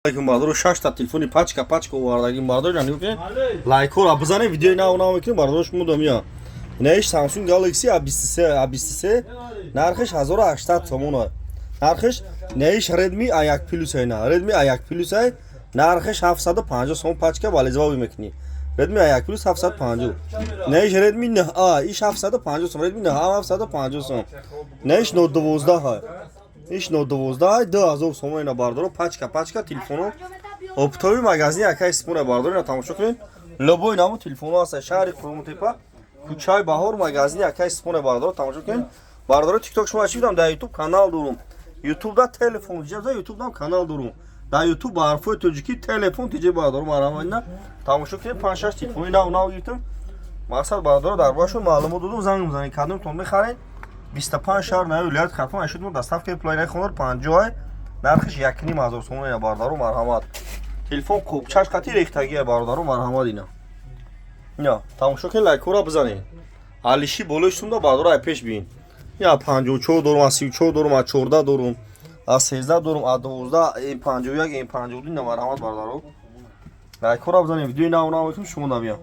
Алейкум, бародаро. Шашта телефони пачка пачка овардагим, бародаро. Ҷан, нигоҳ кунед, лайкҳоро бизанед, видеои нав нав мекунем, бародаро. Шумо домия, инаиш Samsung Galaxy A23, A23, нархиш 1800 сомон нархиш. Наиш Redmi A1 Plus, ина Redmi A1 Plus, нархиш 750 сомон, пачка балезвоби мекунӣ. Redmi A1 Plus 750. Наиш Redmi 9A, иш 750 сом, Redmi 9A 750 сом. Наиш Note 12, иш Note 12, 2000 сомон. Ина, бародаро, пачка пачка телефоно оптовый магазин акай Сипуна, бародаро. Ина тамошо кунед, любой наму телефоно ҳаст. Шаҳри Қурғонтепа, кӯчаи Баҳор, магазини акай Сипуна, бародаро, тамошо кунед. Бародаро, Тикток шумо чӣ будам, дар Ютуб канал дорум, Ютубда Телефон ҷа, Ютубдам канал дорум, дар Ютуб ба ҳарфҳои тоҷикӣ Телефон тиҷе, бародаро, марҳамат. Ина тамошо кунед, панҷ шаш телефони нав нав гирифтам. Мақсад, бародаро, дар бораашон маълумот додум. Занг мезанед, кадомтон мехаред. 25 шаҳр нави вилояти Хатлон ашуд доставкаи пулайнаи хонор 50, нархиш 1500 сомон. Ина, бародаро, марҳамат, телефон қубчаш қати рехтагия, бародаро, марҳамат. Ина тамошо кунед, лайкҳоро бизанед. Алиши болои сумда, бародаро, ай пеш биин. Я 54 дорум, а 34 дорум, а 14 дорум, а 13 дорум, а 12, М51, М52. Ина, марҳамат, бародаро, лайкҳоро бизанед, видеои нав нав мекунем, шумо намия.